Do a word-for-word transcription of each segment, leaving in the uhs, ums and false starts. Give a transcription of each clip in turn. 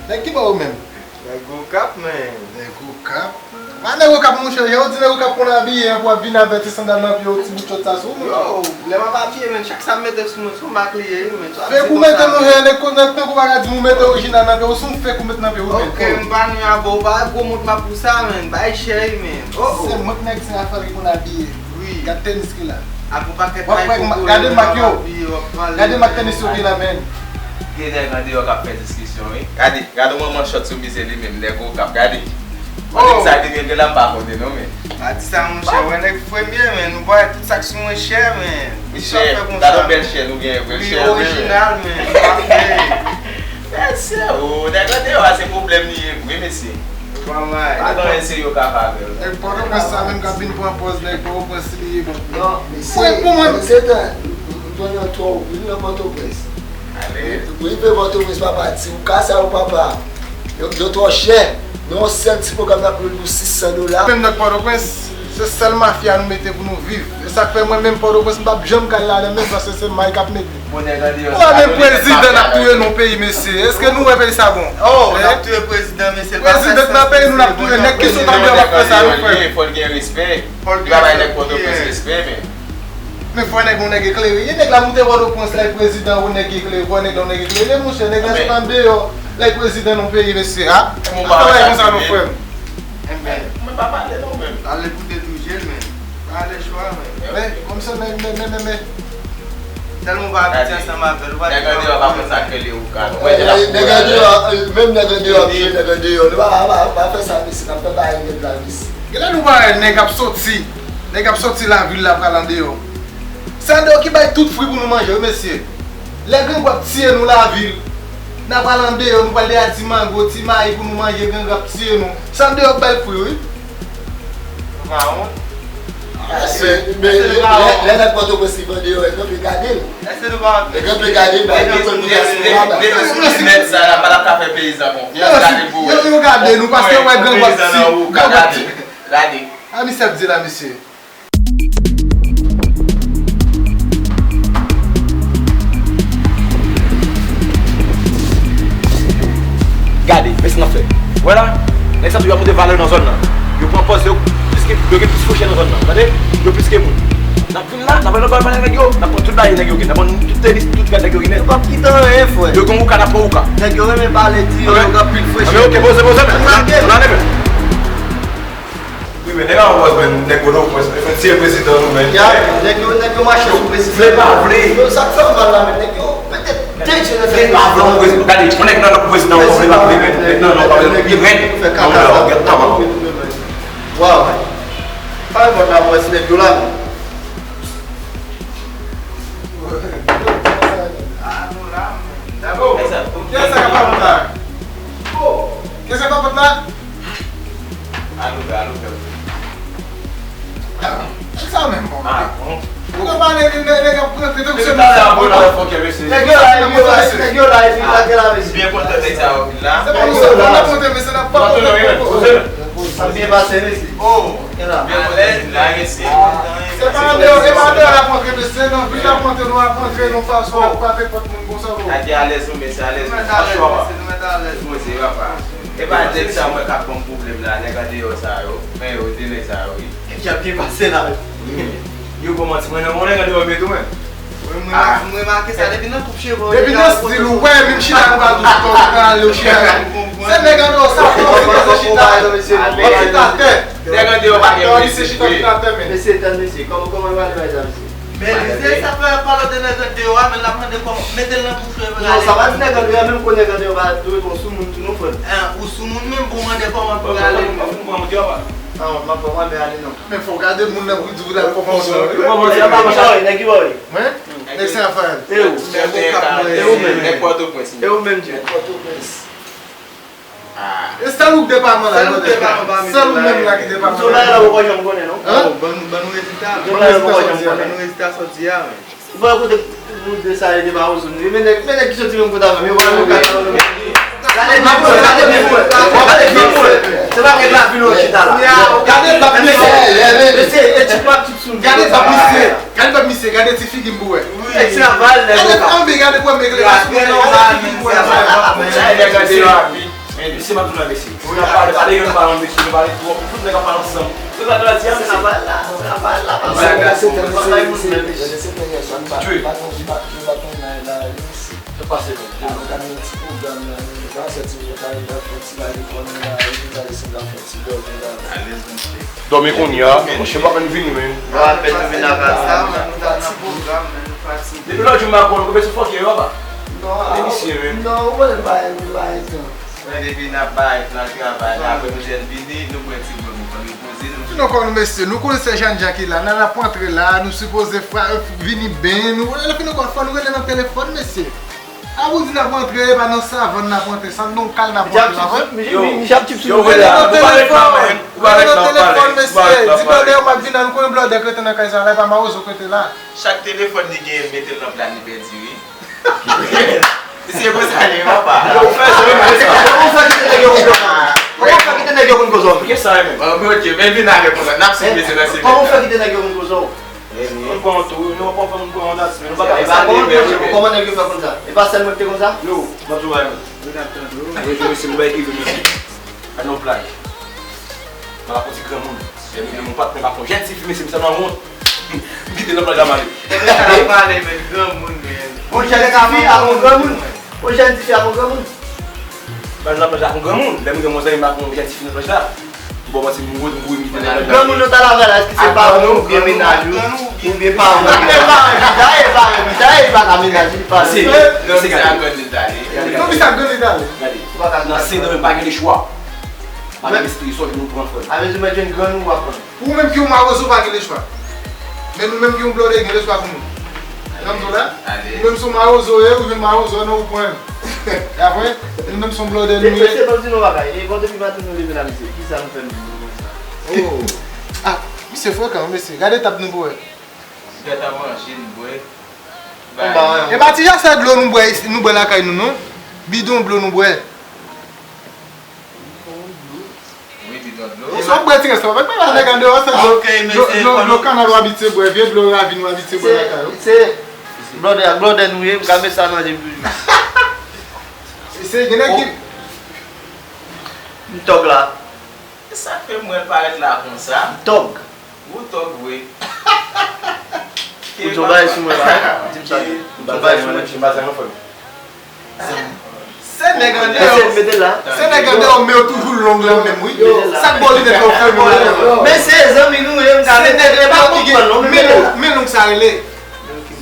Nèg ki bò ou menm? Nèg Okap, men. Nèg Okap? Pa nèg Okap, monchè, jan w di nèg Okap konn abiye an, pou w ap vin avèk ti sandal nan pye w, ti bout chòt sa sou ou, monchè. Yo, lè m ap abiye, men, chak sa m mete sou mwen, se yon mak li ye, men. Fake ou mete, monchè, nèg, nèg tankou pa ka di m ou mete orijinal nan pye w, se yon fake ou mete nan pye w, men. Ok, m pa nwi avè w, pa gwo mont m ap pou sa, men, bay chè, men. Oh, oh. Se mwen k nèg Sen Rafayèl ki konn abiye. Wi. Gad tenis ki la. Ak yon pakèt kay koko, gade mak yo. Gade mak tenis yo ki la, men. Gen nèg andeyò k ap fè diskisyon, wi. Gade, gade yon manman chòt sou misye li menm, nèg Okap, gade. Oh! Sa ki gen la, m pa konnen non, men. Pa di sa, monchè, wè nèg premye, men, nou pa wè tout sa k sou mwen chè, men. Misye, gade yon bèl chèn ou gen, bèl chèn, men. Orijinal, men. Mesye, o, nèg andeyò a se pwoblèm li ye vre, mesye. Pa mal. Pa gen anyen serye yo ka fè avè l. Nèg Pòtoprens sa menm k ap vin pran pòz nèg Pòtoprens li ye, bon. Non, mesye, pou mwen, mesye, tan, m, m, m jwenn nan twò, vin nan Pòtoprens. Ale. M rive Pòtoprens, papa, ti ou ka sa yo, papa. Yo, yo twò chè. Nou yon sèl ti pwogram n ap lwe l pou sis san dola. Menm nèg Pòtoprens, se sèl mafya nou mete pou nou viv. E sa k fè mwen menm Pòtoprens, m p ap janm kal ladan menm, paske se may k ap mete. Bon, nèg andeyò, ou wè menm prezidan n ap touye nan peyi, mesye. Èske nou wè peyi sa bon? Oh, n ap touye prezidan, mesye. Prezidan k nan peyi nou n ap touye. Nèg ki sot andeyò p ap fè sa, non, frè. Fò l gen respè. Li pa bay nèg Pòtoprens respè, men. Men fò nèg yon nèg eklere. E nèg la moute Pòtoprens la, e prezidan yon nèg eklere. Fò nèg la yon nèg eklere, monchè. Nèg la sot andeyò la, e prezidan yon peyi, mesye. A, pa travay konsa, non, frè m. Mwen pa pale non, men. Ale pou te toujel, men. Pa ale chwa, men. Men, kòmsi, men, men, men, men, men. Tèlman w pa abitye ansanm avè l, ou pa... Nèg andeyò pa konn sa k rele ou ka. Nèg andeyò, menm nèg andeyò ap jwe nèg andeyò. Nou pa, pa, pa fè sa, mesye, n ap fè bagay nèg la, mesye. Genlè nou pa wè nèg ap soti, nèg ap soti lavil la pral andeyò. Se andeyò ki bay tout fwi pou nou manje, wi, mesye. Lè grangou ap tiye nou lavil, n a pral andeyò, nou pral dèyè ti mango, ti mayi pou nou manje, grangou ap tiye nou. Se andeyò k bay fwi, wi. Mawon. Èske, men, èske lè, nou pa wont? Lè nèg Pòtoprens rive andeyò, e kanpe gade l. Èske nou pa wont? E kanpe gade l, ba, e kanpe gade l. Depi nèg sa la pa t ap ka fè peyizan konfyans, gade pou wè. Yo, yo gade nou, paske wè grangou ap tiye, grangou ap tiye. Gade. A, misye ap di la, mesye. Gade, men sa n ap fè. Wè la, nèg sa tou yo ap monte valè nan zòn nan. Yo pran pòz yo, plis ke, yo gen plis fouchè nan zòn nan. Tande? Yo plis ke moun. N ap vin la, n ap al nan bal pale nèg yo, n ap pran tout bagay nèg yo gen. N ap pran tout tenis, tout rad nèg yo gen. Yo p ap kite anyen, frè. Yo gen ouka, n ap pran ouka. Nèg yo renmen pale, di yo gen anpil freche. Anben, oke, poze, poze, men. Ann ale, men. Wi, men nèg an pòz, men, nèg Pòtoprens, men, fè tiye prezidan nou, men. Ya, nèg yo, nèg yo mache sou prezidan. Vle pa vle. Yo, sa k fè m mal la, men, nèg yo, petèt, de je nan fè prezidan. Vle pa vle, prezidan. Gade, yon nèg nan pou prezidan, vle pa vle, men, nèg nan, nan, pa vle, li rèd. Fè kaka sa. Waw. Pa repòt la, mwen, si nèg yo la, men. Ah, nou la, men. Kiyès sa k ap fè la? Kiyès sa k ap fè la? Alo, alo, alo. Ki sa menm, bon? Ah, bon. Ou konn pale de nèg, nèg ap rantre tankou se nèg sa, bon, bon. Nèg yo la, nèg yo la, nèg yo la, epi lage la, mesye. Byen kontan nèg sa yo vin la. Se pa nou sèl, n ap rantre, mesye, n ap pa kontan. Sa byen pase, mesye. Oh, byen kontan vin la, mesye. Se pa andeyò, se pa andeyò n ap rantre, mesye, se nan vil n ap rantre, nou ap rantre, nou fason, n ap frape pòt moun konsa, bon. Gade alèz, nou, mesye, alèz. Poze, papa. E pa nèg sa mwen k ap ban m pwoblèm la, nèg andeyò sa yo. Men yo, de nèg sa yo, wi. Nèg y ap byen pase la. Wi. Yo, bon, manti, mwen, nan mwen, nèg andeyò, men tou, men. Wi, mwen, ah, mwen remake sa, depi nan koup cheve w, depi nan stil ou, wè, menm chita nou pa dous, ou pral ale, ou chita. Se nèg andeyò, sa, ou chita, chita atè. Nèg andeyò pa gen prensip, wi. Mesye, tann, mesye, kòman, kòman yo ale bay sa, mesye? Men li se sa fè pale de nèg andeyò a, men l ap mande kòman, mete l nan bouch ou epi l ale. Non, sa pa di nèg andeyò a, menm kou nèg andeyò pa dwe bon sou moun tou non, frè m. Hein, ou sou moun menm pou mande kòman pou l ale. Mwen fin pran mouti a, pa. Ah, m ap pran mwen, men ale non. Men fò w gade moun nan pou di w la fò konsa. Nèg ki bò w ye? Mwen? Nèg Sen Rafayèl. E ou? E ou menm? Nèg Pòtoprens. E ou menm, Jim? Nèg Pòtoprens. E sèl ou k depaman la, sèl ou menm la ki depaman la. Zòn la poko janm konnen non. Ban nou, ban nou rezilta. Zòn la poko janm konnen. Ban nou rezilta sòti a, men. Ou pa kote nou de sa e depa ou zòn. Men nèg, men nèg ki sòti menm kote avè m, yo pa menm kat. Gade bib mwen, gade bib mwen. Gade bib mwen. Se pa gen lavil ou chita la. Gade bib misye. Mesye, e ti pap tout sou. Gade bib misye. Gade bib misye, gade ti figi m pou wè. Gade fanmi, gade premye eklerasyon. Gade figi m pou wè. Nèg andeyò a pi. Mesye, m ap di nou, mesye. Si n ap pale, pale youn pa youn, mesye, nou pale twòp. Tout nèg ap pale ansanm. Tout sa nou di a, mesye. Travay la, travay la, papa. Travay la, travay moun menm. Sa pase menm. Dòmi kounye a, monchè, pa konn vini, men. Depi lòt jou, m pa konn, konbyen sou fòkè yo, papa? Demisye, men. Non, ou konnen m pa renmen bay tan. Men depi n ap bay plan travay la, apre nou jwenn vini, nou pran ti bwè, nou konn repoze nou. Fin ankò nou, mesye, nou konnen se jènjan ki la, nan n ap antre la, nou sipoze fra-, vini ben, nou, lè fin ankò, fò nou rele nan telefòn, mesye. A pou di n ap antre, e pa nan savann n ap antre, sa nan kay n ap antre, pa vre? Yo, yo, rele nan telefòn, rele nan telefòn, mesye, di blòdè yo m ap vin la, nou konnen blòdè k rete nan kay sa la, e pa mawozo k rete la. Chak telefòn li genyen, l mete l nan pla, li pèdi, wi. Se konsa li ye, papa. Yo, ou fè zòn, ou fè zòn. Kòman w fè kite nèg yo konn koze w? Kòman w fè kite nèg yo konn koze w? Ok, sa, men. Bon, men ok, men vin avèk mwen, n ap swiv mesye nan semèn. Kòman w fè kite nèg yo konn koze w? Moun pran w tou, wi, nou pran, pran, pran yon dat, men nou pa ka fè sa. Kòman nèg yo fè konn sa? E pa sèl mwen ki te konn sa? Yo, m ap di w bagay, men. Yo, yo, mesye, m bay ki vle, mesye. Pa nan plag. Nan la poti granmoun. Lè m gen yon patnè, m pa konn jèn tifi, mesye, m sèlman wont. M kite nan plag la, m ale. Ebyen, sa pale, men granmoun, men. Yon jèn tifi ak yon granmoun. Yon jèn tifi ak yon granmoun. Ban nan plag la ak yon granmoun. Lè m gen yon zanmi m ak yon jèn tifi nan plag la. M ba w manti, m kouri, m kouri, m kite nan plag la. Granmoun nan ta lave la, èske se paran w oubyen mennaj ou? Oubyen paran w? E paran, pita, e paran, pita, e pa ka mennaj li, paran. Se, se gade. Non, se a grann li t ale. Non, men se a grann li t ale. Gade. Nan Sendomeng pa gen lechwa. Pa gen espri, sòt nou pran frè. A vle di mwen jwenn grann ou w ap pran. Ou menm ki yon mawozo pa gen lechwa. Men nou menm ki yon blòdè gen lechwa pou nou. Jan m di w la, ou menm se yon mawozo ye, ou jwenn mawozo, non, ou pran l. E apre, nou menm se yon blòdè nou ye. Mesye, ban m di nou yon bagay. E bon, depi maten nou leve la, mesye, kisa nou fè nou konsa? Oh. Ah, misye frekan, mesye. Gade etap nou pou wè. Gade a manje, nou bwè. E pa ti jasè dlo nou bwè, nou bwè lakay nou, non. Bidon dlo nou bwè. Wi, bidon dlo. Ou sot bwè ti rès la, pa pale nèg andeyò, se dlo, dlo, dlo, dlo kanal w abitye bwè, vye dlo ravin w abitye bwè lakay ou. Se blòdè ak blòdè nou ye, m ka met sa nan je m toujou. Se gen nèg ki. M tòg la. E sa k fè m wè l parèt la konsa? M tòg. Ou tòg vre. Ou di yon bagay sou mwen la, wi. Di m sa. Ou di yon bagay sou mwen. Se nèg andeyò. Mete l la. Se nèg andeyò, men yo toujou long lan menm, wi. Sa k ba w linèt la, ou fèmen la. Men se zanmi nou ye, m ka mete l, e pa konprann non, men men long sa rele.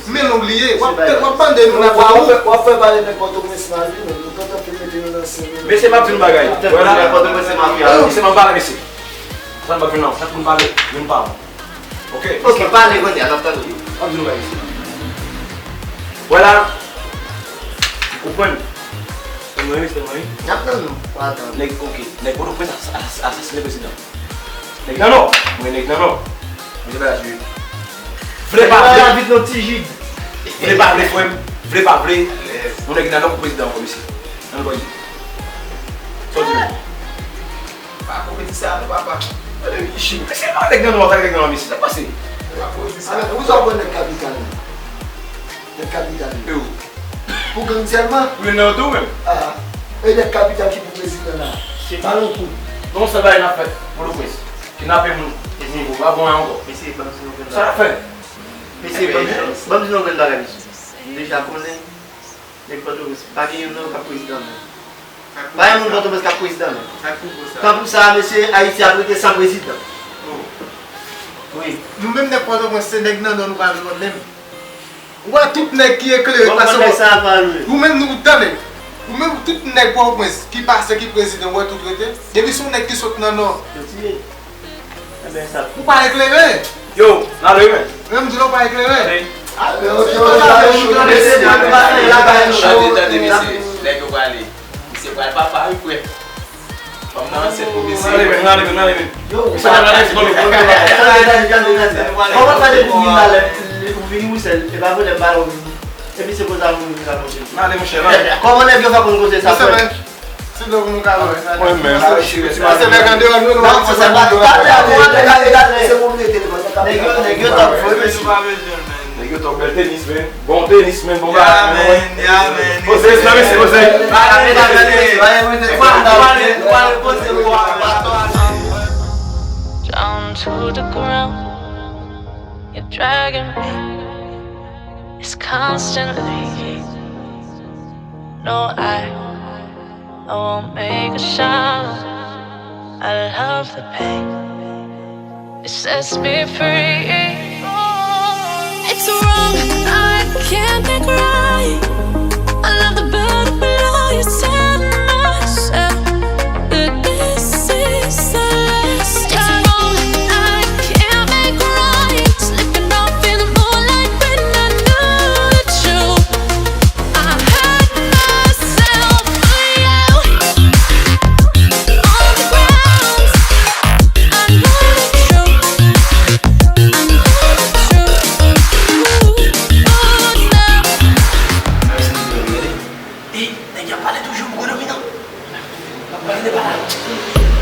Men long li ye. W ap, w ap bande nou la. W ap fè, w ap fè pale nèg Pòtoprens mal, wi, men nou gentan fin mete yo nan senk. Mesye, m ap di nou bagay. Wè la. Pòtoprens se mafya. Mesye, m ap pale, mesye. Sa m ap vin la, chak moun pale, youn pa youn. Ok? Ok, pale kounye a, n ap tande w. M ap di nou bagay, mesye. Wè la. Ou konprann? Tande mwen, mesye, tande mwen. N ap tande w. W a tann. Nèg, ok. Nèg Pòtoprens as-, as-, asasinen prezidan. Nèg nan Nò. Mwen nèg nan Nò. Mwen se bagay sou yo. Vle pa vle. Vle pa vle, frè m. Vle pa vle. Yon nèg nan Nò pou prezidan ankò, mesye. Nan Nò, sa w di menm? Pa komedi sa non, papa. Gade, ichi, mesye, pa nèg nan Nò, sa nèg nan Nò, mesye, sa pase. Pa komedi sa. Ou sa w konn nèg kapital la? Nèg kapital. E ou? Pou gang sèlman? Ou youn nan yo tou menm? Ah, e nèg kapital ki pou prezidan la? Se pa yon kou. Non, se bagay n ap fè Pòtoprens. Kidnape moun. Nivo pa bon ankò. Mesye, ban m di nou grenn bagay. Sa n ap fè? Mesye, ban m di nou, ban m di nou grenn bagay, mesye. Nou deja konnen nèg Pòtoprens, pa gen youn nan yo k ap prezidan non. Pa gen moun Pòtoprens k ap prezidan non. Tanpri sa, mesye, Ayiti ap rete san prezidan. Wi. Nou menm nèg Pòtoprens, se nèg nan Nò nou pral jwenn menm. Ou wè tout nèg ki eklere pase w. Ou menm nou tande. Ou menm tout nèg Pòtoprens ki pase ki prezidan, ou wè tout rete. Depi se yon nèg ki sot nan Nò. Yo tiye. Ou pa eklere. Yo, n ale, men. Menm di l ou pa eklere. Tande, tande, mesye. Nèg yo prale. Misye pral papa wi, frè. Fanm nan ansent pou misye. N ale, men, n ale, men, n ale, men. Yo, misye pral pale, se konbyen? Kòman fè depi w vin la, lè ou vini Wisèl, e pa vre lè m pale ou vini. Epi se konsa moun vin rakonte. N ale, monchè, n ale. Kòman nèg yo fè konn koze sa, frè? Se dlo pou nou ka wè. Mwen menm. Se nèg andeyò nou, nou pa konsa. Nèg yo, nèg yo tòp vre, mesye. Nèg yo tòp, bèl tenis, men. Bon tenis, men. Bon bagay, men. Poze, non, mesye, poze. the ground. You're dragging me. It's constantly. No, I, I won't make a sound. I love the pain. It sets me free. It's wrong. I can't think right. I love the bird below you said myself. But this is the last time. It's wrong. I can't make right. Slipping off in the moonlight when I knew the truth. I hurt myself for you. On the ground. I know the truth. I know the truth. Oh, no. Ey, nèg y ap pale toujou, m konnen wi non. Y ap pale de pa la.